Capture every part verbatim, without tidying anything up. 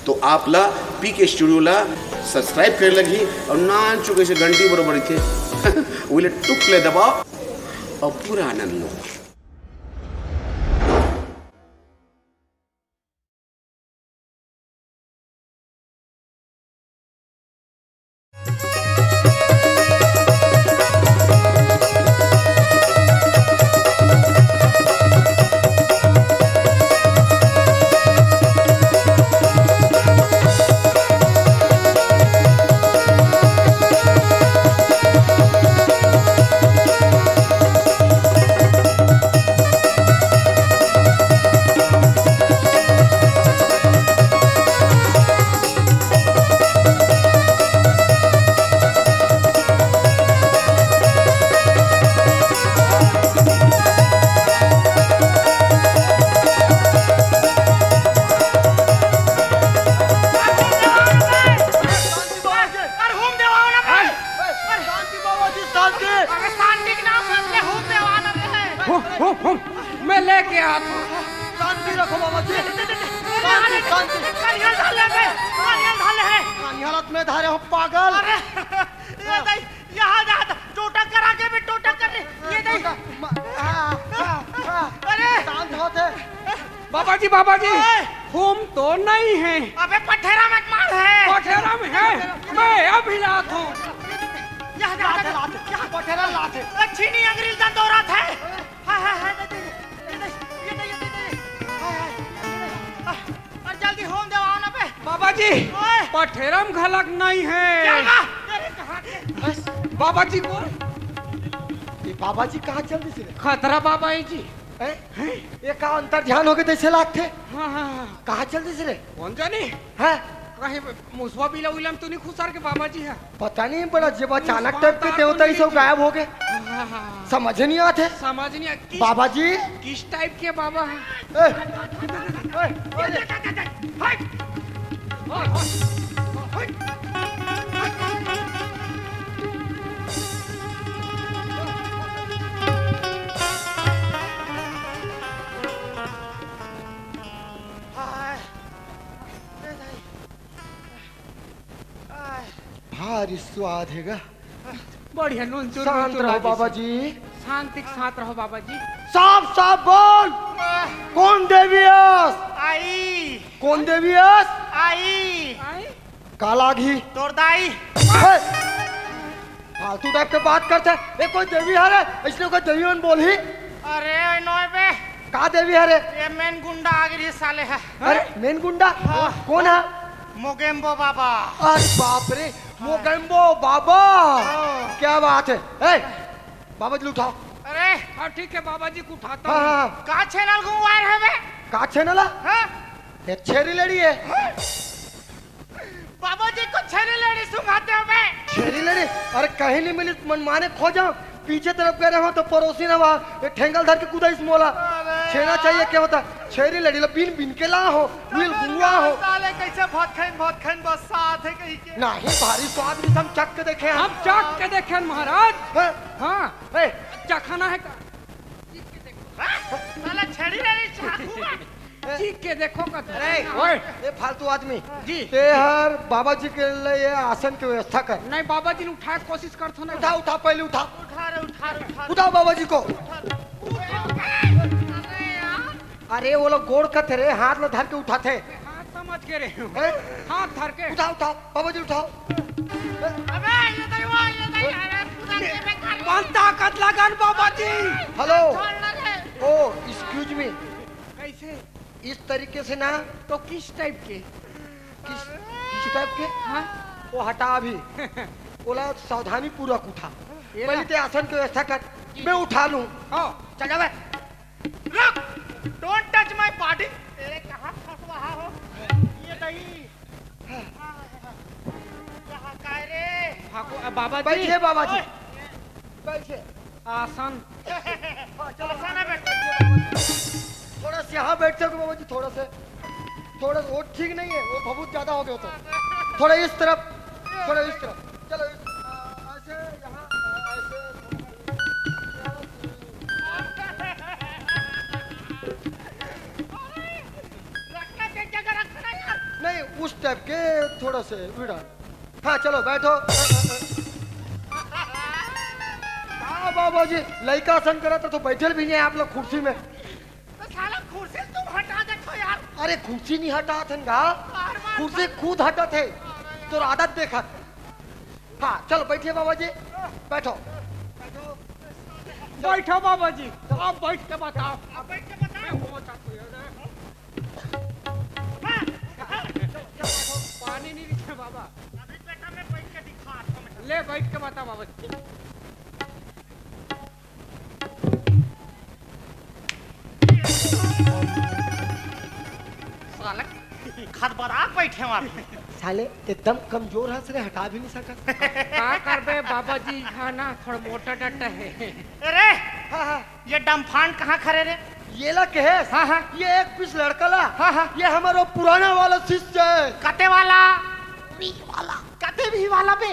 तो आप ला पीके स्टूडियो ला सब्सक्राइब करे लगही अउ नान चुके से घंटी बरोबर रहिथे। उले टुक ले दबाओ अउ पूरा आनंद लो। अरे होम देवाओ ना बे। अरे शांति बाबा जी, शांति। अरे शांति के नाम पे अपने होम देवाना बे। हो, हो, हो। मैं लेके आता हूँ। शांति रखो बाबा जी। शांति, शांति। कनियल धाले बे, कनियल धाले है। कनियल हालत में धारे हो पागल। अरे, ये नहीं, यहाँ जा, टोटा करा के भी टोटा कर ले। ये नहीं। हाँ, हाँ, हाँ। अरे। शांत होते। बाबा जी, बाबा जी, ओए! होम तो नहीं है। अबे पठेरा में मार है। पठेरा में है, मैं अभी लात हूँ। यहाँ, यहाँ, लात है, यहाँ। लात है, यहाँ। पठेरा लात है। अच्छी नहीं अंग्रेज दंदौरा था। हाँ, हाँ, हाँ, दे, दे, दे, दे, दे, ये दे, ये दे, ये दे। हाँ, हाँ, हाँ, और जल्दी होम देवाओ ना बे। बाबा जी, ओए! पठेरा में घलक नहीं है। क्या बा? अरे कहाँ के? बस। बाबा जी को। ये बाबा जी कहाँ चल दिस रे? खतरा बाबा है जी। हैं? हैं? ये का अंतर ध्यान हो गए तैसे लागथे? हाँ, हाँ, हाँ। कहाँ चल दिस रे? कौन जाने? हैं? कहीं मुसवा बिला उला में तो नहीं खुसर के बाबा जी है? पता नहीं, बड़ा जब अचानक टाइप के देवता ही सब गायब हो गए। हाँ, हाँ, हाँ। समझ नहीं आते। समझ नहीं आ-, किस, बाबा जी। किस टाइप के बाबा है? ए, ए, ए, ए, हट। हाय। ए दाई। आय। भारी स्वाद हे गा। बढ़िया नून चूर, शांत नून चूर रहो लागे बाबा से। जी। शांति के साथ रहो बाबा जी। साफ साफ बोल। आह। कौन देवी अस? आई। कौन देवी अस? आई। आई। का लागही? तोर दाई। हे! फालतू टाइप के बात करथे। ए, कोई देवी हरे? इसने कोई देवी मन बोलही? अरे, नोय बे। का देवी हरे? ये मेन गुंडा आ गई साले है। अरे, मेन गुंडा? हाँ। कौन है? मोगेम्बो बाबा। अरे बाप रे, हाँ। मोगेम्बो बाबा। हाँ। क्या बात है? ए, बाबा जी उठाओ। अरे। हाँ, ठीक है, बाबा जी को उठाता हाँ, हूँ। हाँ, हाँ। का चैनल को वायर है बे? का चैनल है? हाँ। एक छेरी लेड़ी है। हाँ। बाबा जी को छेरी लेड़ी सुंघाते हो बे? छेरी लेड़ी? अरे कहीं नहीं मिली, मन माने खोजा। पीछे तरफ गए रहो तो पड़ोसी ने वहाँ एक ठेंगल धर के कूदा इस मोला। अरे छेना यार। चाहिए क्या होता? छेरी लेड़ी ला बीन बीन के ला हो, मिल गुंगवा हो। साले कैसे भात खाइन, भात खाइन बस साथ है कहीं के। नहीं, भारी स्वाद भी हम चख के देखे हैं। हम चख के देखे हैं महाराज। हाँ। हाँ। ए। चखाना है का? हाँ? साला छेरी लेड़ी चाकू है। चीख के देखो कत। अरे, ओए। ए फालतू आदमी। जी। ते हर बाबा जी के लिए ये आसन की व्यवस्था कर। नहीं, बाबा जी ने उठाए कोशिश करथो ना। उठा, उठा, पहले उठा। उठा रे, उठा रे, उठा रे। उठाओ बाबा जी को। उठा रे। अरे यार। अरे, वो लोग गोड़ कथे रे, हाथ में धर के उठाथे। हाथ समझ के रे। हैं? हाथ धर के। उठाओ, उठाओ, बाबा जी उठाओ। अबे, ये नहीं हुआ, ये नहीं, अरे, पूरा ये बेकार। कौन ताकत लगन बाबा जी? हेलो। छोड़ ना रे। ओ, excuse me। कैसे? इस तरीके से ना। तो किस टाइप के? किस, किस टाइप के? हाँ? वो हटा अभी। ओला सावधानी पूर्वक उठा। ये पहले ला। ते आसन की व्यवस्था कर, जी। मैं उठा लूँ। हाँ। चल जा बे। रुक! Don't touch my body। तेरे कहाँ फंसवा हो? ये नहीं। यहाँ काय रे? हाँ, को-, बाबा जी। बैठिए बाबा जी। ओए। बैठिए। आसन। हाँ, चलो। आसन है, बैठ। थोड़ा सा यहाँ बैठ जाओ बाबा जी, थोड़ा सा, थोड़ा सा, वो ठीक नहीं है, वो बहुत ज्यादा हो गया होता। थोड़ा इस तरफ, थोड़ा इस तरफ, चलो इस, आ, ऐसे यहाँ, आ, ऐसे, रखना, एक जगह रखना यार। नहीं, उस टाइप के, थोड़ा से उड़ा। हाँ, चलो, बैठो। हाँ, बाबा जी, लइका सन करत तो बैठल भी नहीं आप लोग कुर्सी में। तो साला कुर्सी तुम हटा देखो यार। अरे, कुर्सी नहीं हटात हन गा, अरे, कुर्सी खुद हटत हे। तोर आदत देखत। हाँ, चलो, बैठिए बाबा जी, बैठो। बैठो बाबा जी, आप बैठ के बताओ। आप बैठ के बताओ। मैं वो चाहता हूँ यार। हाँ, हाँ, चलो, चलो, बैठो। पानी नहीं दिखे बाबा। अभी बेटा मैं बैठ के दिखा, ले, बैठ के बता बाबा जी। साला खदबदा के बैठे हवं। साले एकदम कमजोर हस रे, हटा भी नहीं सकत। का करबे बाबा जी, हाँ ना, थोड़ा मोटा डट्टा है। अरे, हाँ, हाँ। ये डम्फान कहाँ खड़े रे? ये ला कहे? हाँ, हाँ। ये एक पीस लड़का ला। हाँ, हाँ। ये हमारा पुराना वाला शिष्य है। कते वाला? वी वाला। कते वी वाला बे?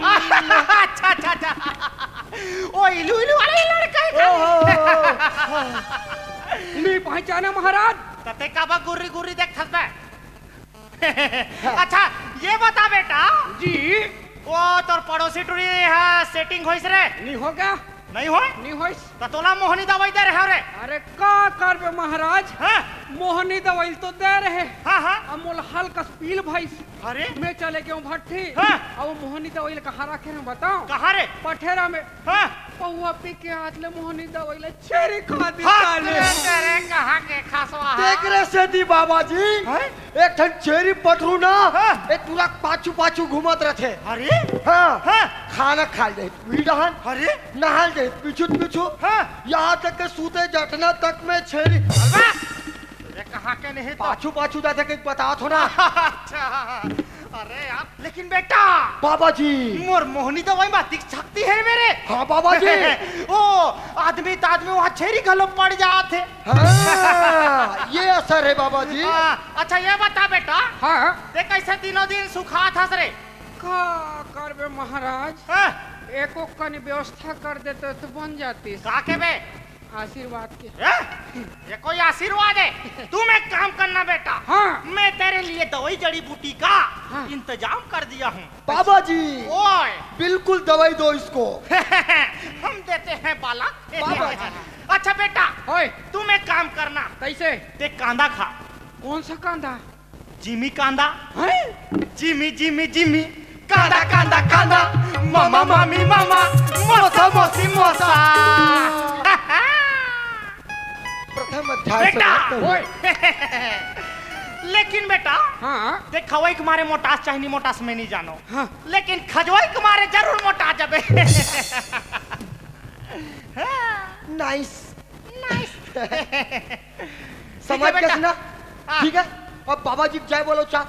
अच्छा, अच्छा, अच्छा। ओ इलू इलू वाला ही लड़का है ओ, खाली। ओ, ओ। नहीं पहचाना महाराज। तते काबा गुर्री गुर्री देखत बे। अच्छा, ये बता बेटा। जी। वो तोर पड़ोसी टुरी हा सेटिंग होइस रे? नहीं हो गया। नहीं होय? नहीं होइस। त तोला मोहनी दवाई दे रहे हो रे? अरे का करबे महाराज? हाँ? मोहनी दवाई तो दे रहे। हाँ, हाँ। अब मोला हल्का पील भाई। अरे? मैं चले गया हूँ भट्ठी। हाँ। अब वो मोहनी दवाई कहाँ रखे हैं बताओ? कहाँ रे? पठेरा में। हाँ। पौवा पी के आज ले मोहनी दवाई ले छेरी खा दी हाँ, साले। तेरे, तेरे कहाँ के खसवा है? देख रे सेती बाबा जी, हैं? एक ठन छेरी पठरू ना, हाँ। ए टूरा पाछू पाछू घूमत रथे। अरे? हाँ। हाँ। खाना खा ले, पी डहन। अरे? नहा ले, पीछू पीछू। हाँ। यहाँ तक के सूते जटना तक में छेरी। अरे? ये कहाँ के नहीं तो? पाछू पाछू जाते के बता थो ना। अच्छा। अरे यार, लेकिन बेटा। बाबा जी। मोर मोहनी दवाई में अतिक शक्ति है मेरे। हाँ बाबा जी। ओ, आदमी त आदमी वहाँ छेरी घलो पड़ जात है। हाँ, ये असर है बाबा जी। हाँ, अच्छा ये बता बेटा। हाँ। ते कैसे तीनों दिन सुखात हस रे? का करबे महाराज? हाँ। एको कनी व्यवस्था कर देते तो बन जाती। का के बे? आशीर्वाद के। हैं? ये कोई आशीर्वाद है? तुम एक काम करना बेटा। हाँ। मैं तेरे लिए दवाई जड़ी बूटी का हाँ। इंतजाम कर दिया हूँ। बाबा जी, ओए। बिल्कुल दवाई दो इसको। हम देते हैं बाला। बाबा जी। अच्छा बेटा, ओए। तुम एक काम करना। कैसे? ते कांदा खा। कौन सा कांदा? जिमी कांदा। हैं? जिमी, जिमी, जिमी। कांदा, कांदा, कांदा। मामा, मामी, मामा। मोसा, मोसी, मोसा। प्रथम अध्याय बेटा। समाप्त हुआ। ओए। लेकिन बेटा, हाँ। देख, खवई के मारे मोटास चाहे नहीं मोटास, मैं नहीं जानो। हाँ। लेकिन खजवई के मारे जरूर मोटा जाबे। नाइस। नाइस। समझ ठीक है गए बेटा। ना? हाँ। ठीक है, अब बाबा जी की जय बोलो चा।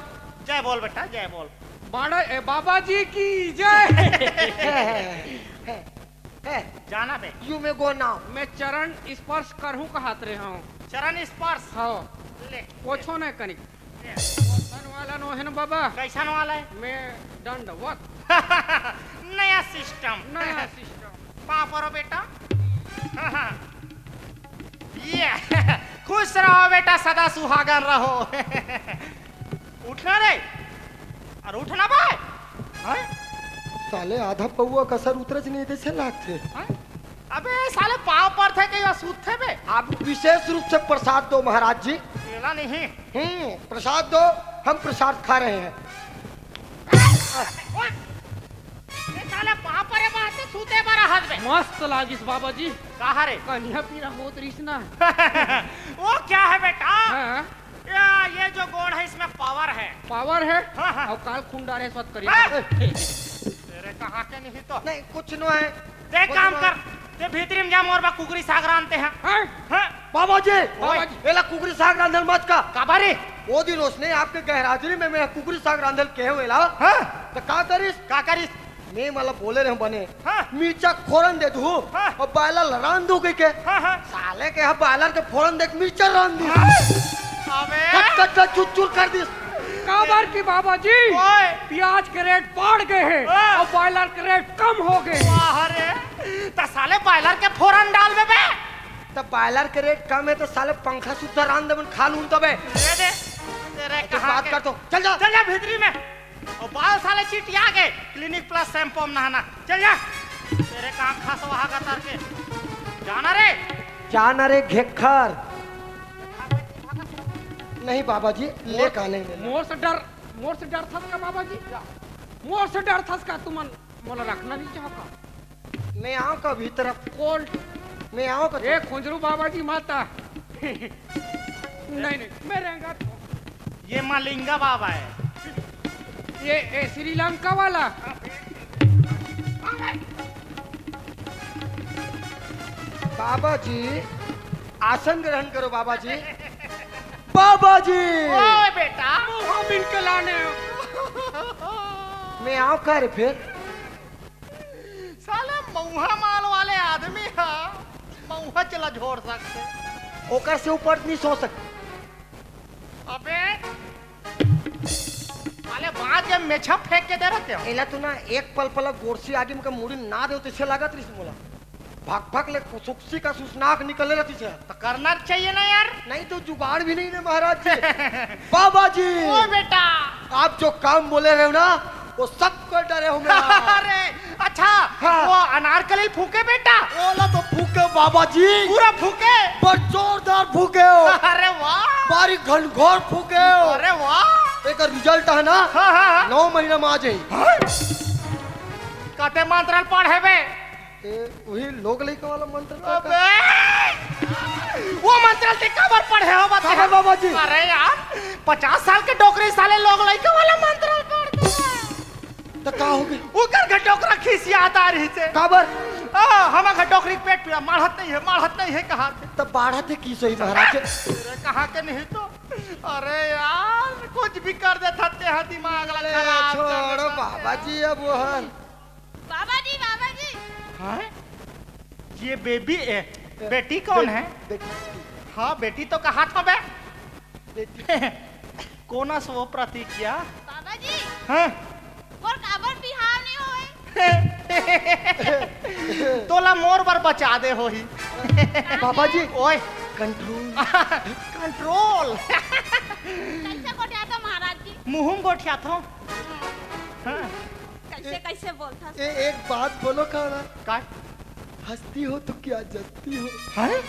जय बोल बेटा, जय बोल। बाड़ा, ए, बाबा जी की जय। है, है, है, है। जाना बे। You may go now। मैं चरण स्पर्श करहूँ कहत रहे हूँ। चरण स्पर्श? हाँ। ले। पोछो नहीं कनिक। ये। कैसन वाला नो है ना बाबा? कैसन वाला है? मैं दंडवत। नया सिस्टम। नया सिस्टम। पाँव परो बेटा। हाँ, हाँ। ये। खुश रहो बेटा, सदा सुहागन रहो। उठना रे। अरे उठना बे। हैं? साले आधा पौवा कसर उतरच नहीं देसे लागथे। हैं? अबे साले पाँव परथे के या सूतथे बे? आप विशेष रूप से प्रसाद दो महाराज जी। मेला नहीं। हम्म, प्रसाद दो, हम प्रसाद खा रहे हैं। ये साले पाँव परे बात है, सूते बर हस बे। मस्त लागिस बाबा जी। कहाँ रे? कनिहा पीरा होत रहिस ना। वो क्या है बेटा? हाँ। या, ये जो गोड़ है, इसमें पावर है। पावर है? हाँ, हाँ। अउ काल खुंडा रे सत करी। हाँ। तेरे कहाँ के नहीं तो? नहीं, कुछ नो है। ते कुछ काम नो कर, है। ते भीतरी में जा, मोर बा कुकरी साग रांधते हैं। हाँ? हाँ। बाबा जी, बाबा जी। एला कुकरी साग रांधल मत का। काबर रे? वो दिन उसने आपके गैरहाजिरी में मैं कुकरी साग रांधल कहे हुए ला। हाँ। तो का करिस? का करिस? मैं मतलब बोले रहे बने। हाँ। मिर्चा फोरन दे दू हाँ। और बायला ल रांध दू कह के। हाँ, हाँ। साले के यहाँ बायलर के फोरन देख मिर्चा रांध दी। हाँ। अबे। कट कट कट चुर चुर कर दी। काबर की बाबा जी, ओए। प्याज के रेट बढ़ गए हैं हाँ। और बॉयलर के रेट कम हो गए हैं। वाह रे, त साले बॉयलर के फोरन डाल दे बे। त बॉयलर के रेट कम है तो साले पंखा सुद्धा रांध देबन खा लून तबे। दे दे। तेरे कहाँ बात के कर तो, चल जा। चल जा भीतरी में। और बाल साले चिटिया गए, क्लिनिक प्लस शैम्पू में नहाना। चल जा। तेरे कहाँ खसवा का तर के। जाना रे। जाना रे घेखर। नहीं बाबा जी, ले का नहीं लेना। मोर से डर, मोर से डर थस का बाबा जी? मोर से डर थस का तुमन? मोला रखना नहीं चाहो का? मैं आऊं का भीतर? कोल्ड। मैं आऊं का? ए, खुंजरू बाबा जी माता। नहीं, नहीं, मैं रहेंगा। ये मालिंगा बाबा है। ये, ये श्रीलंका वाला। बाबा जी, आसन ग्रहण करो बाबा जी। बाबा जी। ओए बेटा। मुंह बिन के लाने। मैं आऊं का रे फिर? साला मऊहा माल वाले आदमी हा, मऊहा चला झोर सकते। ओकर से ऊपर नहीं सो सकते। अबे, साले बांस के मेछा फेंक के दे रहते हो। एला तू ना एक पल पल गोरसी आगे में मुड़ी ना दे, तो इसे लागत रही मोला। भक भक ले कुसुक्सी का सुसनाक निकले रहती से। तो करना चाहिए ना यार। नहीं तो जुगाड़ भी नहीं ने महाराज जी। बाबा जी। ओ बेटा। आप जो काम बोले रहे हो ना, वो सब कर डरे हो मेरा। अरे, अच्छा, हाँ। वो अनारकली फूके बेटा। ओला तो फूके बाबा जी। पूरा फूके। पर जोरदार फूके हो। अरे वाह। बारी घनघोर फूके हो। अरे वाह। एक रिजल्ट है ना, हाँ, हाँ, हाँ। नौ महीना में आ जाए। हाँ? कते मंत्र पढ़े बे? ए, वही लोग लइका वाला मंत्र का। अबे! वो मंत्र ते काबर पढ़े हो, बता? काबर बाबा जी? अरे यार, पचास साल के डोकरी साले लोग लइका वाला मंत्र पढ़ दे। तो का हो गए? ओकर घर डोकरा खिसियात आ रही से। काबर? आ, हमा घर डोकरी के पेट पीड़ा, माढ़त नहीं है, माढ़त नहीं है, कहा थे? तब बाढ़त है की सही महाराज? अरे, कहाँ के नहीं तो? अरे यार, कुछ भी कर देता ते, हाँ, दिमाग ला ए, खराब कर छोड़ो देता बाबा ते। जी, अब वो है। बाबा जी, बाबा जी। हाँ? ये बेबी, ए, ए, बेटी कौन बे-, है? बेटी। हाँ, बेटी तो कहा था बे? बेटी। कोना सो प्रतिज्ञा? बाबा जी। हाँ? मोर काबर बिहाव नहीं होए? तोला मोर बर बचा दे होही। बाबा जी। ओए। कंट्रोल। कंट्रोल। कैसे गोठिया था महाराज जी? मुँह में गोठिया था। हाँ। कैसे, ए-, कैसे बोलता? ए-, एक बात बोलो काना। काय? हंसती हो तो क्या जचती हो? हैं?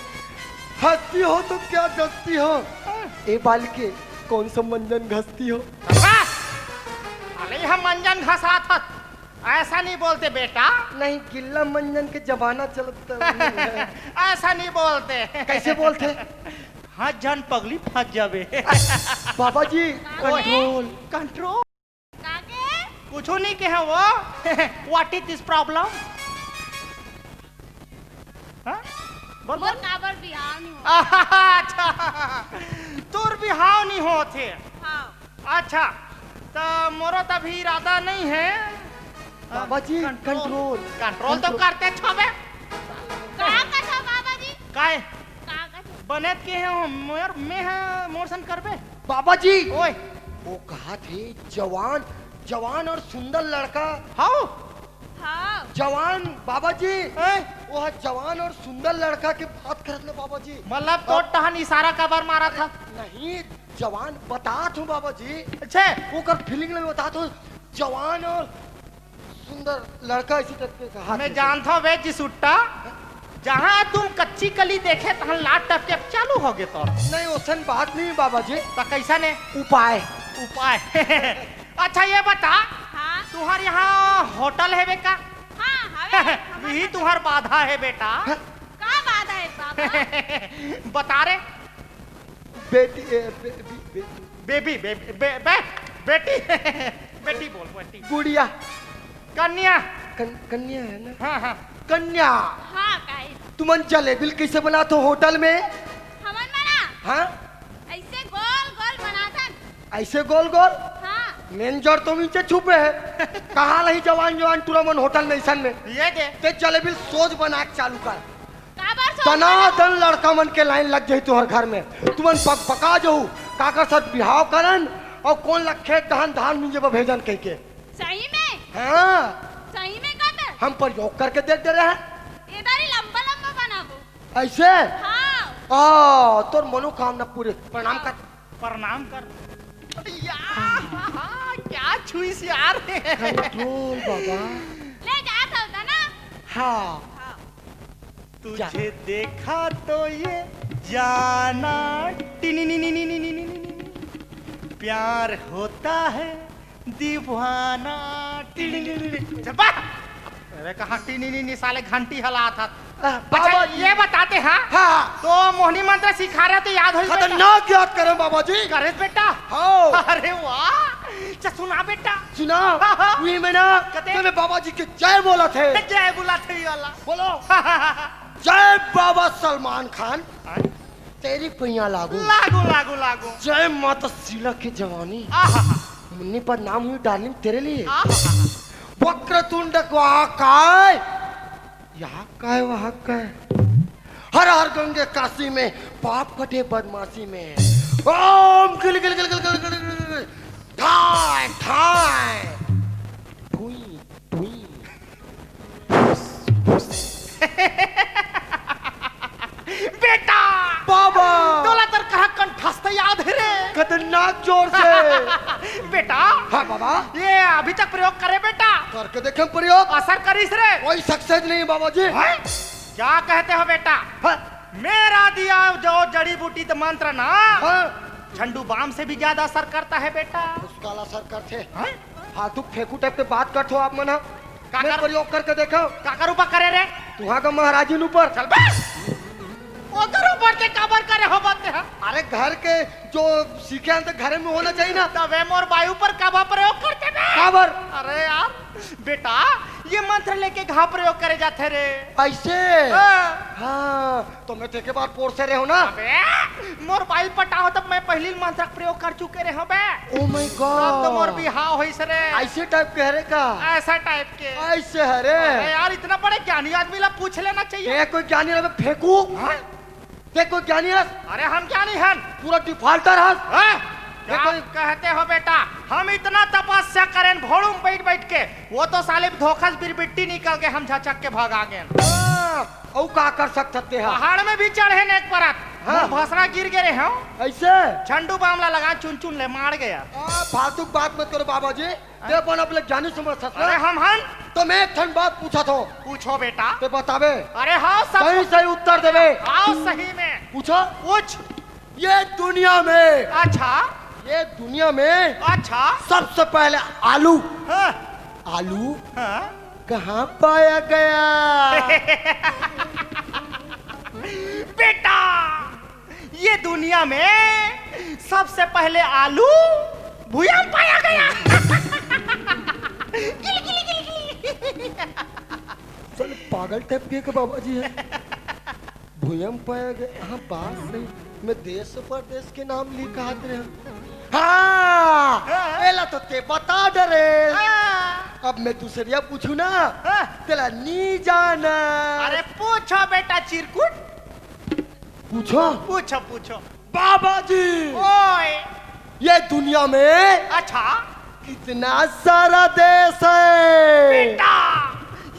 हंसती हो तो क्या जचती हो? हाँ। ए बाल के कौन सा मंजन घसती हो? बस! अरे हम मंजन घसात हत। ऐसा नहीं बोलते बेटा। नहीं, गिल्ला मंजन के जमाना चलता है। ऐसा नहीं बोलते। कैसे बोलते? हाथ जान पगली फंस जावे। बाबा जी, ओए। कंट्रोल। कंट्रोल। काके? कुछो नहीं कहे वो। What is this problem? हाँ? बोल, मोर बोल। काबर बिहाव नहीं हो? अच्छा, तोर बिहाव नहीं होत हे। हाँ। अच्छा, त मोरो त अभी इरादा नहीं है। बाबा जी, कंट्रोल। कंट्रोल। कंट्रोल तो कंट्रोल। करते छबे। का कथा बाबा जी? काय? का कथा? बने के है मोर, मैं है मोर सन करबे। बाबा जी। ओए। वो कहा थे जवान, जवान और सुंदर लड़का। हाउ? हाँ। जवान बाबा जी। ए? वो जवान और सुंदर लड़का के बात करत ले बाबा जी। मतलब तो अब टहन इशारा काबर मारा था? नहीं, जवान बतात हूँ बाबा जी। अच्छा। ओकर फीलिंग ले बतात हूँ। जवान और सुंदर लड़का इसी टाइप के कहा मैं थे। जानता हूँ बे जी सुट्टा, जहाँ तुम कच्ची कली देखे तहाँ लात टपके चालू हो गए तोर। नहीं, ओसन बात नहीं बाबा जी। तो कैसा ने? उपाय। उपाय। अच्छा ये बता, हाँ? तुम्हारे यहाँ होटल है बे का? हाँ, हवे, हमारे यही यहाँ तुम्हार बाधा है बेटा। हाँ? का बाधा है बाबा? बता रे। बेटी, ए, बे-, बे-, बे-, बेबी, बेबी, बे-, बे-, बेटी। बेटी बोल, बेटी। गुड़िया। कन्या। कन-, कन्या है ना? हाँ, हाँ। कन्या। हाँ, काहे? तुमन जलेबी कैसे बनात हो होटल में? हमन बना। हाँ? ऐसे गोल गोल बनाथन। ऐसे गोल गोल? हाँ। मेन जड़ तो नीचे छुपे है। कहाँ रही जवान जवान टूरा मन होटल में ऐसन में? ये दे। ते जलेबी सोच बना के चालू कर। काबर सोच दना बना? दन लड़का मन के लाइन लग जाही तुहर घर में। तुमन बकबका जहू, काकर साथ बिहाव करन, और कोन ला खेत धान, धान मिंजे बर भेजन कहिके। सही में? हाँ। सही में का कर? हम प्रयोग करके देख दे रहे हैं। ए दारी लंबा लंबा बनाबो। ऐसे? हाँ। आ, तोर मनोकामना पूरे। प्रणाम कर। प्रणाम कर। यार, क्या छुईस यार। कंट्रोल बाबा। ले जा, चलता ना। हाँ। तुझे देखा तो ये जाना, टिनी नी नी नी नी नी नी नी, प्यार होता है दीवाना, टिनी नी नी नी। चल बा। अरे कहाँ टिनी नी नी, साले घंटी हलात हस। आ, अच्छा, बाबा जी। ये बताते हैं। हाँ। तो मोहनी मंत्र सिखा रहे तो याद होई बेटा। खतरनाक याद करे बाबा जी। करे बेटा। हाँ। अरे वाह। अच्छा सुना बेटा। सुना। हाँ, हाँ। वही में ना, कते? तूने बाबा जी के जय बोला थे। जय बोला थे ये वाला। बोलो। जय बाबा सलमान खान। हाँ? तेरी पैया लागू। लागू, लागू, लागू। जय माता शीला की जवानी। आहा। मुन्नी पर नाम हुई डार्लिंग तेरे लिए। आहा। वक्रतुंड का काय, यहाँ काय, वहाँ काय। हर हर गंगे काशी में, पाप कटे बदमाशी में। ओम गिल गिल गिल गिल गिल गिल गिल गिल। ठाय, ठाय। ठुई, ठुई। बेटा! बाबा! तोला तर कहाँ कंठस्थ याद है रे? खतरनाक जोर से। बेटा! हाँ बाबा। ये अभी तक प्रयोग करे बेटा? करके देखे प्रयोग। असर करिस रे? कोई सक्सेस नहीं बाबा जी। हैं? क्या कहते हो बेटा? हाँ। मेरा दिया जो जड़ी बूटी मंत्र ना, हाँ। झंडू बाम से भी ज्यादा असर करता है बेटा। उसका असर करते। हैं? फालतू फेंकू टाइप के बात करथो आप मन ह। काकर? मैं प्रयोग करके देखो। काकर ऊपर करे रे? तुहा का महाराजिन ऊपर। चल बे। ओकर ऊपर ते काबर करे हो बात ह? अरे घर के जो सीखे हैं तो घर में होना चाहिए ना। तबे मोर बाई ऊपर काबर प्रयोग करते बे? काबर? अरे यार बेटा, ये मंत्र लेके घा प्रयोग करे जाथे रे। ऐसे? हाँ। हाँ। तो मैं तेके बार पोर से रहे हो ना। अबे, मोर बाइल पटा हो तब मैं पहली मंत्र प्रयोग कर चुके रहे हो बे। Oh my God। अब तो मोर बिहाव होइस रे। ऐसे टाइप के हरे का? ऐसा टाइप के। ऐसे हरे। अरे यार, इतना बड़े ज्ञानी आदमी ला पूछ लेना चाहिए। ये कोई ज्ञानी रहे फेंकू। हाँ? ते कोई ज्ञानी हस? अरे हम ज्ञानी हन। पूरा डिफॉल्टर हस। हाँ? ये क्या कोई कहते हो बेटा? हम इतना तपस्या करें भोड़ू में बैठ बैठ के, वो तो साले धोखा से बिरबिट्टी निकल के हम झचक के भगा गए। हाँ। अउ का कर सकत ते हा? पहाड़ में भी चढ़े ने एक परत। हाँ। मुंह भसरा गिर गे रहे हो। ऐसे? झंडू बामला लगा चुन चुन ले मार गया। आ, फालतू बात मत करो बाबा जी। ते अपन अपने ज्ञानी समझ सकत अरे ना। हम हन। तो मैं एक ठन बात पूछत हो। पूछो बेटा। ते बतावे। अरे हाँ सब सही सही उत्तर देवे। हाँ सही में। पूछो। पूछ। ये दुनिया में। अच्छा। ये दुनिया में। अच्छा। सबसे पहले आलू। हाँ। आलू। हाँ। कहाँ पाया गया? बेटा, ये दुनिया में सबसे पहले आलू भुइयां में पाया गया। गिल, गिल, गिल, गिल। साले पागल टाइप के, के बाबा जी है। भुइयां में पाया गया। हाँ, बात सही। मैं देश परदेश के नाम लिखात रहे। हाँ, हाँ। एला तो ते बता डरे। हाँ। अब मैं दूसरिया पूछू ना, हाँ। तेला नी जाना। अरे पूछो बेटा चिरकुट। पूछो। पूछो, पूछो। बाबा जी। ओए। ये दुनिया में अच्छा। कितना सारा देश है। बेटा,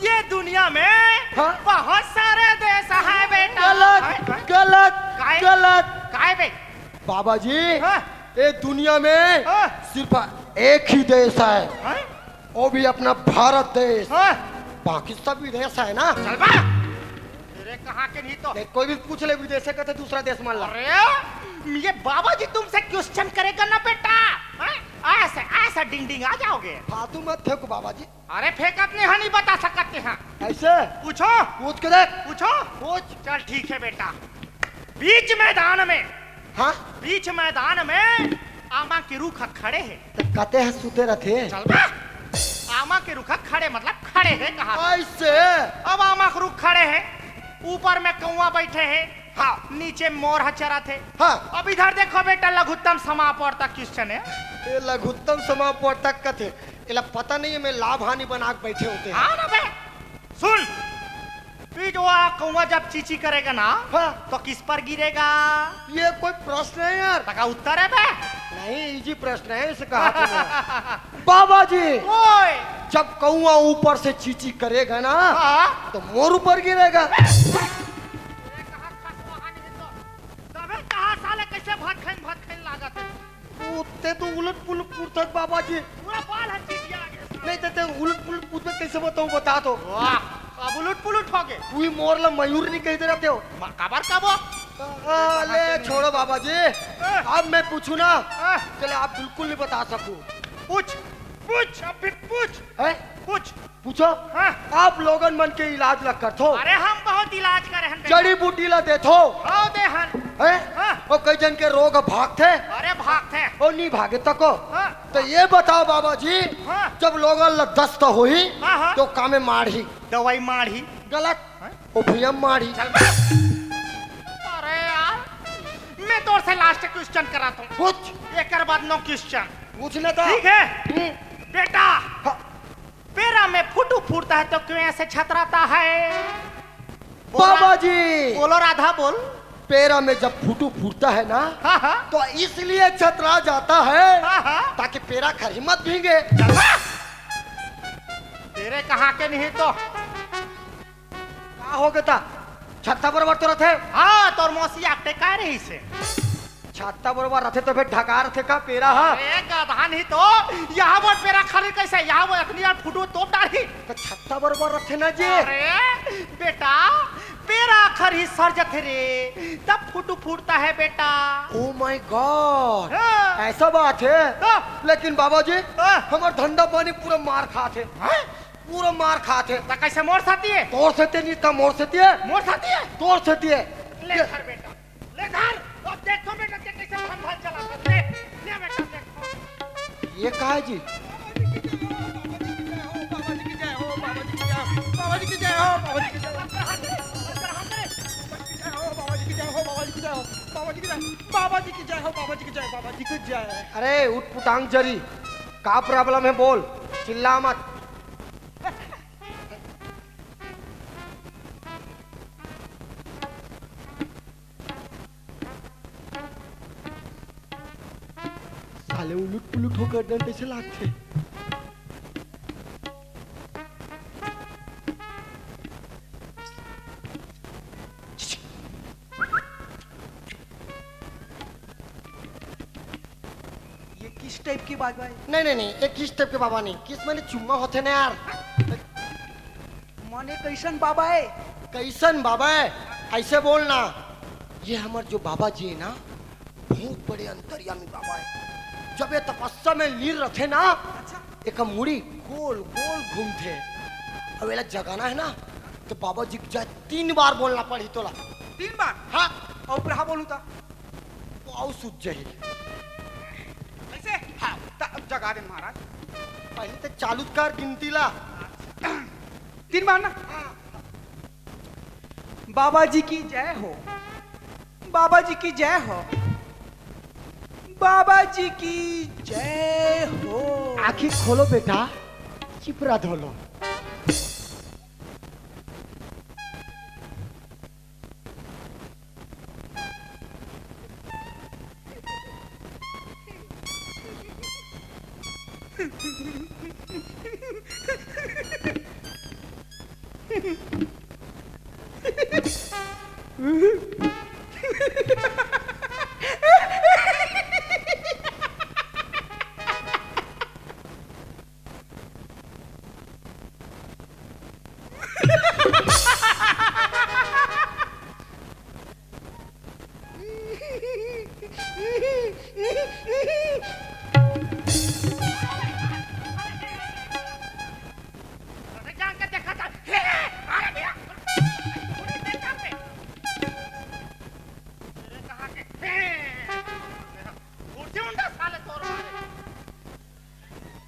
ये दुनिया में हाँ? बहुत सारे देश हैं बेटा। गलत, हैं, हैं? गलत, काय? गलत। काय बे? बाबा जी, हाँ? ये दुनिया में हाँ? सिर्फ एक ही देश है, हैं? वो भी अपना भारत देश। हाँ? बाकी सब विदेश है ना। चल बा। अरे कहाँ के नहीं तो। नहीं, कोई भी पूछ ले, विदेश से कहते दूसरा देश मान ला। अरे, ये बाबा जी तुमसे क्वेश्चन करेगा ना बेटा, हैं? ऐसे, ऐसा डिंग डिंग आ जाओगे। फालतू मत फेंको बाबा जी। अरे फेंकत नहीं है, नहीं बता सकते हैं। ऐसे? पूछो। पूछ के देख। पूछो। पूछ। चल ठीक है बेटा। बीच मैदान में, हाँ? बीच मैदान में आमा के रूख खड़े है। तो कते है सुते रहते? चल बा। आमा के रूख खड़े मतलब खड़े है कहा? ऐसे? अब आमा के रूख खड़े है, ऊपर में कौआ बैठे है, हाँ। नीचे मोर ह चरत है। हाँ। अब इधर देखो बेटा, लघुत्तम समापवर्तक क्वेश्चन है। ये लघुत्तम समापवर्तक कथे, एला पता नहीं है, मैं लाभ हानि बना के बैठे होते हैं। हाँ ना बे, सुन, ये जो आ कौआ जब चीची करेगा ना, हाँ। तो किस पर गिरेगा? ये कोई प्रश्न है यार? तका उत्तर है बे? नहीं, इजी प्रश्न है, इसे कहा तूने। बाबा जी, ओए। जब कौआ ऊपर से चीची करेगा ना, हाँ। तो मोर ऊपर गिरेगा। अरे कहाँ खसवा नहीं तो। तबे कहाँ साले कैसे भात खाइन, भात खाइन लागत है? वो ते तो उलट पुलट पूछत बाबा जी। पूरा बाल ह चिटिया गे। नहीं ते, ते उलट पुलट पूछबे, कैसे बताऊं, बता तो। वाह, अब उलट पुलट हो गे। कोई मोर ला मयूर नहीं कह दे रहे हो। म-, काबर कबो? आ, ले छोड़ो बाबा जी। अब मैं पूछू ना, चले आप बिल्कुल नहीं बता सकू। पूछ, पूछ, अब फिर पूछ। है? पूछ। पूछो। हाँ। आप लोगन मन के इलाज ला करथो। अरे हम बहुत इलाज करे हन बेटा। जड़ी बूटी ला देथो। हाँ, दे हन। हैं? हाँ। और कई जन के रोग भागथे। अरे भागथे। और नहीं भागे तको। हाँ। तो ये बताओ बाबा जी, हाँ। जब लोगन ला दस्त होही, हाँ, हाँ। तो कामे माढ़ी। दवाई माढ़ी। गलत। हाँ? ओपियम माढ़ी। चल बे। अरे यार, मैं तोर से last question कराता हूँ। पूछ। एकर बाद no question। पूछ लेता। ठीक है? हम्म। बेटा, हाँ। पेरा में फुटू फूटता है तो क्यों ऐसे छतराता है? बोला। बाबा जी। बोलो राधा, बोल। पेरा में जब फुटू फूटता है ना, हाँ, हाँ। तो इसलिए छतरा जाता है, हाँ, हाँ। ताकि पेरा खरी मत भींगे। चल बे। तेरे कहाँ के नहीं तो। का हो गे ता? छत्ता बरोबर तो रथे। हाँ, तोर मौसी आपटे काय रही से? छत्ता बरोबर रथे तो फिर ढका रथे का पेरा हा? अरे गधा नहीं तो, यहाँ वो पेरा खरी कैसे? यहाँ वो इतनी यार फुटू तोप डाली। तो छत्ता बरोबर रथे ना जी। अरे बेटा, पेरा खरी सर जथे रे, तब फुटू फूटता है बेटा। Oh my God, हाँ। ऐसा बात है। हाँ। लेकिन बाबा जी, हाँ। हमार धंधा पानी पूरा मार खात है। हाँ? पूरा मार खात है। त कैसे मोर साथी है? तोर सेती नहीं, त मोर सेती है। मोर साथी है? तोर सेती है। ले धर बेटा, ले धर। अब देखो बेटा, के कैसे धंधा चलाता है। ले, ले बेटा, देखो। ये का है जी? बाबा जी की जय हो, बाबा जी की जय हो, बाबा जी की जय हो, बाबा जी की जय हो। बाबा जी की जय हो, बाबा जी की जय हो, बाबा जी की जय हो, बाबा जी की जय हो, बाबा जी की जय, बाबा जी की जय। अरे उठ पुटांग जरी, का problem है बोल, चिल्ला मत। साले उलट पुलट होकर डंडे से लागथे। ये किस type के बाबा है? नहीं, नहीं, नहीं, ये किस type के बाबा नहीं, किस माने चुम्मा होथे ना यार। मने कैसन बाबा है? कैसन बाबा है? ऐसे बोलना। ये हमर जो बाबा जी है ना, बहुत बड़े अंतर्यामी बाबा है। जब ये तपस्या में लीन रथे ना, अच्छा। एक मुड़ी गोल गोल घूमथे। अब एला जगाना है ना, तो बाबा जी की जय तीन बार बोलना पड़ी तोला। तीन बार? हाँ। और प्रहा बोलूं ता? तो आऊ सूझ जाही। कैसे? हाँ। त-, जगा दे महाराज। पहले तो चालू कर गिनती ला। तीन बार ना? हाँ। बाबा जी की जय हो, बाबा जी की जय हो, बाबा जी की जय हो। आँखी खोलो बेटा, चिपरा धोलो।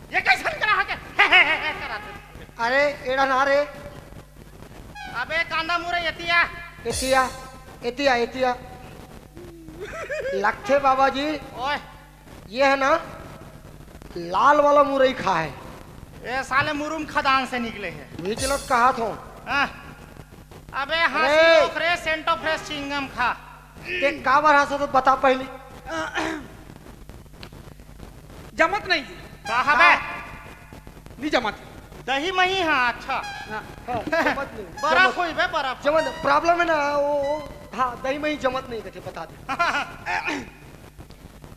ये कैसन ग्राहक है? हे, हे, हे, हे, कराथे। अरे, एड़ा ना रे। अबे कांदा मुरे एतिया। एतिया, एतिया, एतिया। लगथे बाबा जी। ओए। ये है ना, लाल वाला मुरई खा है। ए साले मुरुम खदान से निकले है। वही चलो कहा थो। हाँ। अबे हाँसी अरे। रोक रे, सेंटो फ्रेश चिंगम खा। ते काबर हाँसत हस बता पहली। जमत नहीं। का हवे? नहीं जमत। दही मही, हाँ, अच्छा। हाँ, हाँ, जमत नहीं। बर्फ जमत। होई बे, बर्फ। जमत, problem है ना, वो, वो, हाँ, दही मही जमत नहीं देखे, बता दे।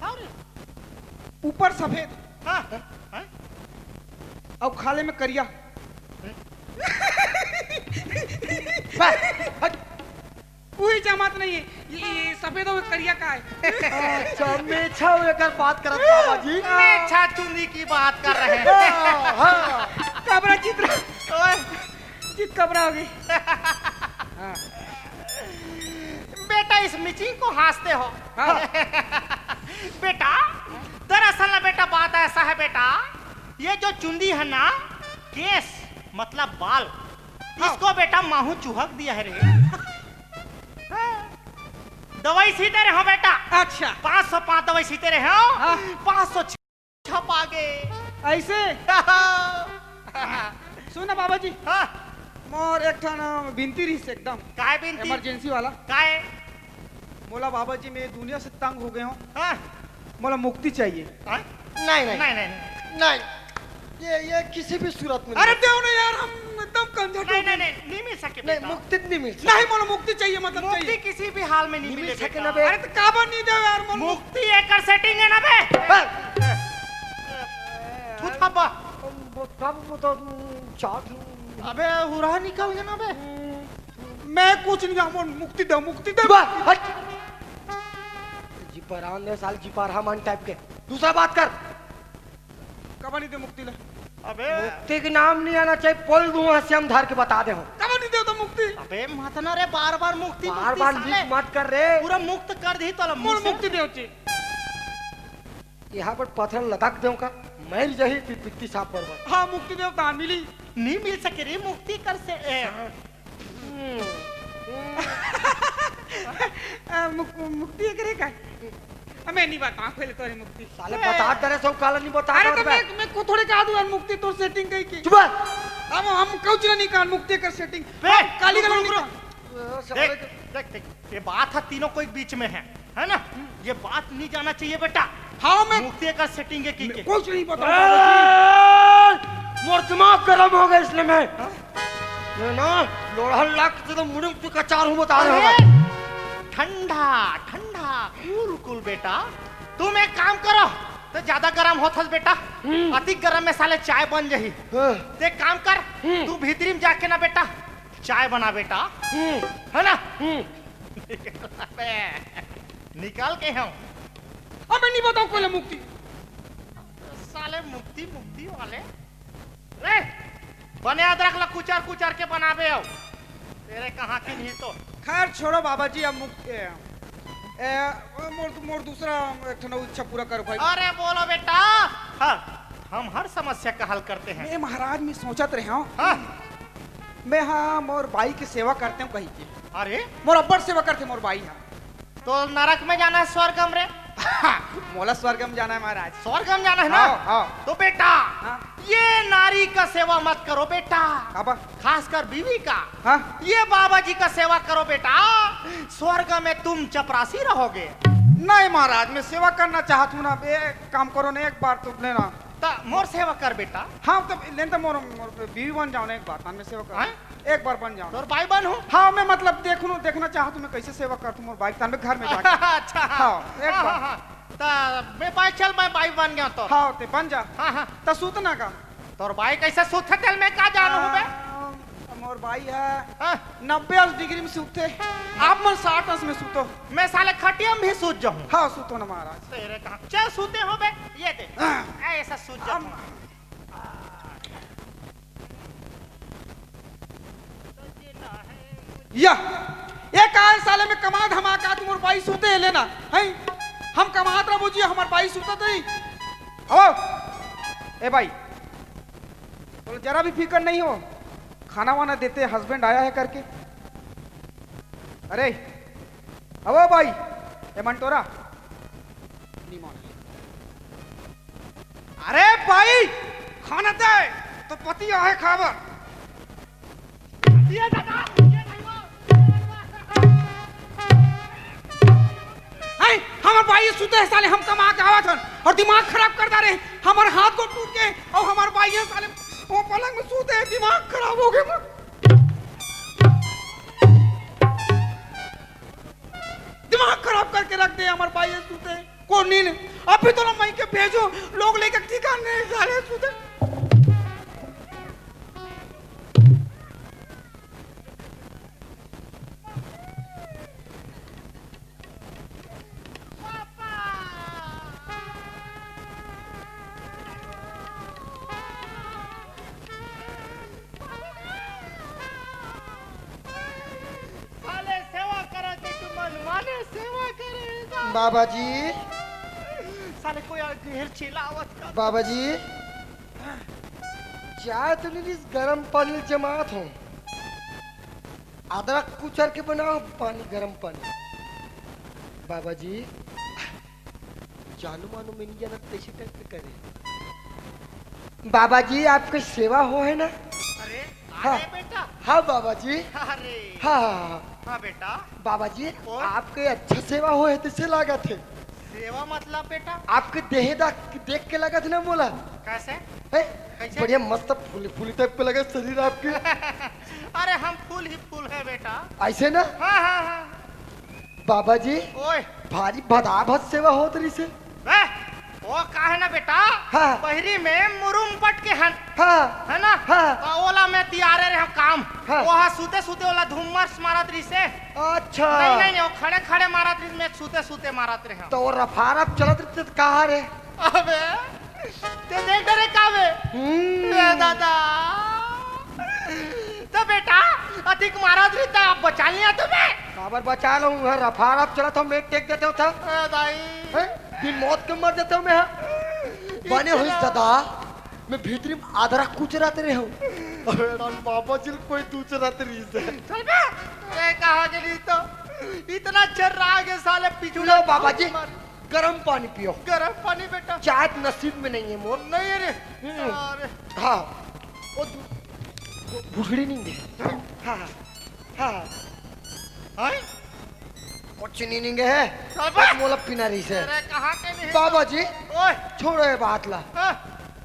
अरे। ऊपर सफेद, हाँ, हाँ। अउ खाले में करिया। बस, हट। कोई जमात नहीं है। ये, ये सफेद अउ करिया का है? अच्छा, मेछा अउ एकर बात करत बाबा जी। मेछा चुंदी की बात कर रहे हैं। हाँ, हाँ। कबरा चित्र। ओए। चित कबरा हो गई। हाँ। बेटा, इस मिचिंग को हंसते हो। हाँ। बेटा, दरअसल ना बेटा, बात ऐसा है बेटा, ये जो चुंदी है ना, केस, मतलब बाल, हाँ। इसको बेटा माहू चुहक दिया है रे। दवाई सीते रहे हो बेटा। अच्छा। पाँच सौ पाँच दवाई सीते रहे हो। हाँ। पाँच सौ छपा गे। ऐसे? सुन ना बाबा जी। हाँ। मोर एक ठन बिनती रहिस एकदम। काय बिनती? इमरजेंसी वाला। काय? मोला बाबा जी, मैं दुनिया से तंग हो गए हूँ। हाँ। मोला मुक्ति चाहिए। हाँ? नहीं, नहीं। नहीं, नहीं, नहीं। नहीं। ये, ये किसी भी सूरत में अरे नहीं। देव ना यार, हम एकदम कंझट हो नहीं, गए। नहीं, नहीं, नहीं मिल सके नहीं, बेटा। मुक्ति नहीं मिल सके। नहीं, मोला मुक्ति चाहिए, मतलब मुक्ति चाहिए। किसी भी हाल में नहीं नहीं मिल मिलेगी सके बेटा। ना बे। अरे तो काबर नहीं देव यार, मोला मुक्ति एकर सेटिंग है ना बे। हाँ। तू था बा। वो तब वो तो चाट। अबे हुरहा निकल गया ना बे। मैं कुछ नहीं जानूं, मुक्ति दे, मुक्ति दे। बा, हट। जिपरान दे साल, जिपरहा मन टाइप के। दूसरा बात कर। कबा नहीं दे मुक्ति ले। अबे। मुक्ति के नाम नहीं आना चाहिए, पोल दूं हंसिया में धर के बता दे हो। कबा नहीं दे तो मुक्ति। अबे मत ना रे, बार बार मुक्ति, बार मुक्ति बार साले। लीक मत कर रे। पूरा मुक्त कर दी तो मोर मुक्ति दे उची। यहाँ पर पत्थर लटक दे का, मर जाही पित्ती साफ बर्बाद। हाँ, मुक्ति देव तान मिली। नहीं मिल सके रे मुक्ति कर से, ए। हाँ। आ, मुक-, मुक्ति एकरे का? आ, मैं नहीं बताऊँ पहले तोरे मुक्ति। साले ए। बता दे रे, सब काला नहीं बता अरे दे तो बे। मैं, मैं को थोड़े कहा दूँ यार, मुक्ति तोर सेटिंग कही की। चुप है। हम, हम कुछ नहीं कहा, मुक्ति कर सेटिंग। बे, हम काली रुक, गलत रुक, नहीं रुक। कहा। ए, साले देख, के देख, देख, ये बात है तीनों को एक बीच में है, है ना? ये बात नहीं जाना चाहिए बेटा। हाँ, मैं मुक्ति कर सेटिंग है की मैं के। कुछ नहीं पता। ए, मोर दिमाग गरम हो गया इसलिए मैं। हाँ? ये ना, लोढ़ा लाग के तो मुड़ी पे कचार हूँ बता रहे हो अरे, भाई। ठंडा, ठंडा, कूल, कूल बेटा। तुम एक काम करो, तो ज्यादा गरम होत हस बेटा। हम्म। अति गरम में साले चाय बन जाही। हाँ। ते काम कर, हम्म। तू भीतरी में जाके ना बेटा, चाय बना बेटा। हम्म। है ना? हम्म। अबे, निकाल के हम। अबे नहीं बताऊँ कोई मुक्ति। साले मुक्ति, मुक्ति वाले। रे, बने अदरक ला कुचर कुचर के बनाबे हो। तेरे कहाँ की नहीं तो। खैर छोड़ो बाबा जी, अब मुक्ति, ए, ए, मोर, मोर दूसरा एक ठन इच्छा पूरा करो भाई। अरे बोलो बेटा। हाँ, हम हर समस्या का हल करते हैं। मैं महाराज, मैं सोचत रहे हूँ। हाँ। मैं हाँ मोर बाई के सेवा करते हूँ कही के। अरे? मोर अब्बड़ सेवा करते मोर बाई हाँ। तो नरक में जाना है, स्वर्ग में रे? मोला स्वर्ग में जाना है महाराज। स्वर्ग में जाना है ना? हाँ, हाँ। तो बेटा, हाँ। ये नारी का सेवा मत करो बेटा। काबर? खासकर बीवी का। हाँ। ये बाबा जी का सेवा करो बेटा, स्वर्ग में तुम चपरासी रहोगे। नहीं महाराज, मैं सेवा करना चाहत हूँ ना। ए, काम करो ना, एक बार तो लेना। त मोर सेवा कर बेटा। हाँ, तो लेन तो मोर, मोर बीवी बन जाओ ना एक बार, तान में सेवा कर। हाँ? एक बार बन जाओ। तोर बाई बन हूँ। हाँ, मैं मतलब देखनू, देखना चाहत हूँ मैं कैसे सेवा करत हूँ मोर बाई, तान में घर में जाके। अच्छा। हाँ, एक हाँ, बार। हाँ, हाँ। त मैं बाई, चल मैं बाई बन गया तो। हाँ, ते बन जा। हाँ, हाँ। त सूतना का? तोर बाई कैसे सूत है, तेल मैं का जानू हूँ बे? आ, मोर बाई है। हाँ। नब्बे अंश डिग्री में सूते। आप मन साठ अंश में सूतो। मैं साले खटिया में भी सूत जाऊँ। हाँ, सूतो ना महाराज। तेरे कहाँ? चल सूते हो बे, ये दे। हाँ। ऐसा सूत जाऊँ। हम या, ये काय साले में कमा धमा का तुम और बाई सूते है लेना, हैं? हम कमात रहा बुझिए, हमार बाई सूता तो ही। आओ, ए भाई, बोलो जरा भी फिकर नहीं हो, खाना वाना देते, हस्बैंड आया है करके। अरे, अबो भाई, ए मंटोरा, नहीं मान। अरे भाई, खाना दे, तो पति आहे खाबर। ये दादा, ये भाई वो, ये भाई वो। हैं, हमर भाई सुते है साले, हम कमा के आवत हन और दिमाग खराब कर डारे। हमर हाथ को टूट के और हमर भाई है साले, वो पलंग में सुते है, दिमाग खराब हो गया। दिमाग खराब करके रख दे हमर भाई है सुते है। कोनी ने। अभी तो मैं के भेजो, लोग लेके ठिकाने साले सुते। साले सेवा करा के तू मन माने सेवा करे। बाबा जी। साले कोई और घेर चिल्लावत का। बाबा जी, चाय तो नहीं, इस गरम पानी जमात हूँ। अदरक कुचर के बनाओ पानी, गरम पानी। बाबा जी, जानू मानू मिल गया ना, तैसे टाइप के करे। बाबा जी, आपके सेवा हो है ना? अरे, आ हाँ। गए बेटा। हाँ बाबा जी। अरे। हाँ, हाँ, हाँ। हाँ बेटा। बाबा जी, और? आपके अच्छा सेवा हो है, तैसे लागत है। सेवा मतलब बेटा? आपके देह दा देख के लागत है ना मोला। कैसे? है? कैसे? बढ़िया मस्त फूली फूली टाइप के लगे शरीर आपके। अरे हम फूल ही फूल है बेटा। ऐसे ना? हाँ, हाँ, हाँ। बाबा जी, ओए। भारी भदाभद सेवा होत रहिसे। बे, वो का है ना बेटा, हाँ। बहरी में मुरुम पट के हन, हाँ। है ना? हाँ। तो ओला मैं तियारे रहे काम। हाँ। वो हा सूते सूते ओला धुम्मस मारत रहिसे। अच्छा। नहीं, नहीं, नहीं, वो खड़े खड़े मारत रहिस, मैं सूते सूते मारत रहे। तो वो रफारफ चलत रहिसे तो कहा रे? अबे, ते देख डरे का बे? हम्म। ए दादा। तो बेटा, अधिक मारत रहिस त आप बचा लिया तुम्हें। काबर बचा लूं? हर रफारफ चलत हो, मैं टेक देते हो था। ए दाई। हैं? बिन मौत के मर जाते हो मैं, हाँ? बने हुई इतना दादा, मैं भीतरी में आदरा कुचराते रहे हूँ। अबे राम बाबा जी कोई दूसरा तरीका है। चल बे। ए, कहाँ के नहीं तो इतना चर्रा आगे साले पिछुड़ा लो बाबा जी। मार। गरम पानी पियो। गरम पानी बेटा। चाय तो नसीब में नहीं है मोर। नहीं है रे। हम्म। अरे। हाँ। वो दू-, वो भुसड़ी नहीं है। हाँ, हाँ। हाँ, हाँ। हैं? कुछ नहीं निंगे है। चल बे। बस मोला पीना रहिसे। अरे, कहाँ के नहीं बाबा जी, ओए। छोड़ो ये बात ला। हाँ।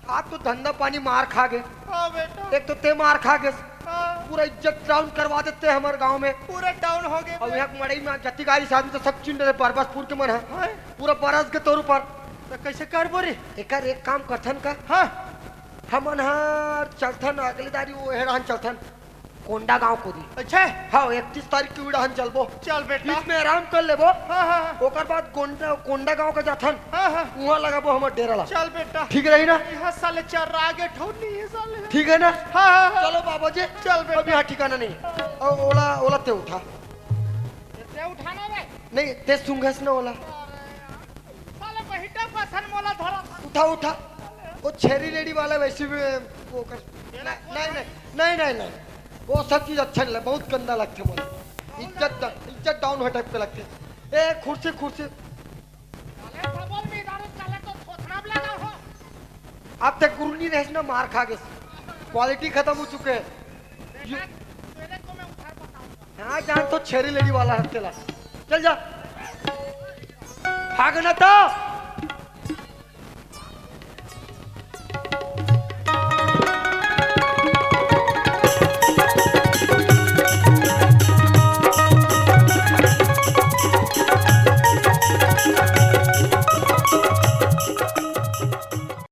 आप तो धंधा पानी मार खा गए। हाँ बेटा। एक तो ते मार खा गए। हाँ। पूरा इज्जत डाउन करवा देते हमारे गांव में। पूरा डाउन हो गए और बे। यहाँ मड़ई में जतिक आइस आदमी तो सब चिन रहे बरबसपुर के मन है। हाँ। पूरा बरस के तोर ऊपर। तो कैसे करबो रे? एकर एक काम करथन का? हाँ। हमन हर चलथन अगले दारी वो हेड़ान चलथन। कोंडागांव कोती। अच्छा। हाँ, इकतीस तारीख के उड़ान चलबो। चल बेटा। बीच में आराम कर लेबो। हाँ, हाँ, हाँ। ओकर बाद कोंडा, कोंडागांव के जाथन। हाँ, हाँ। उहाँ लगाबो हमर डेरा ला। चल बेटा। ठीक रही ना? यहाँ साले चर्रा आगे ठौनी है साले। ठीक है ना? हाँ, हाँ, हाँ। चलो बाबा जी। चल बेटा। अब यहाँ ठिकाना नहीं। और ओला, ओला ते उठा। ते उठाना रे। नहीं, ते सूंघस ना ओला। साले बहिटा पसन मोला धरा था। उठा, उठा। वो छेरी लेडी वाला वैसे भी वो कर। नहीं, नहीं, नहीं, नहीं, नहीं, नहीं। वो सब चीज अच्छा नहीं लगा, बहुत गंदा लगता है मुझे। इज्जत डा-, इज्जत डाउन हो टाइप के लगते हैं। ए, कुर्सी, कुर्सी। साले डबल में इधर चले तो थोथना भी लगा हो। अब तक गुरु नहीं रहे ना, मार खा के। क्वालिटी खत्म हो चुके हैं। देखा, तेरे को मैं उधर बताऊंगा। हाँ, जान तो छेरी लेडी वाला हत्ते ला। चल जा। भागना तो।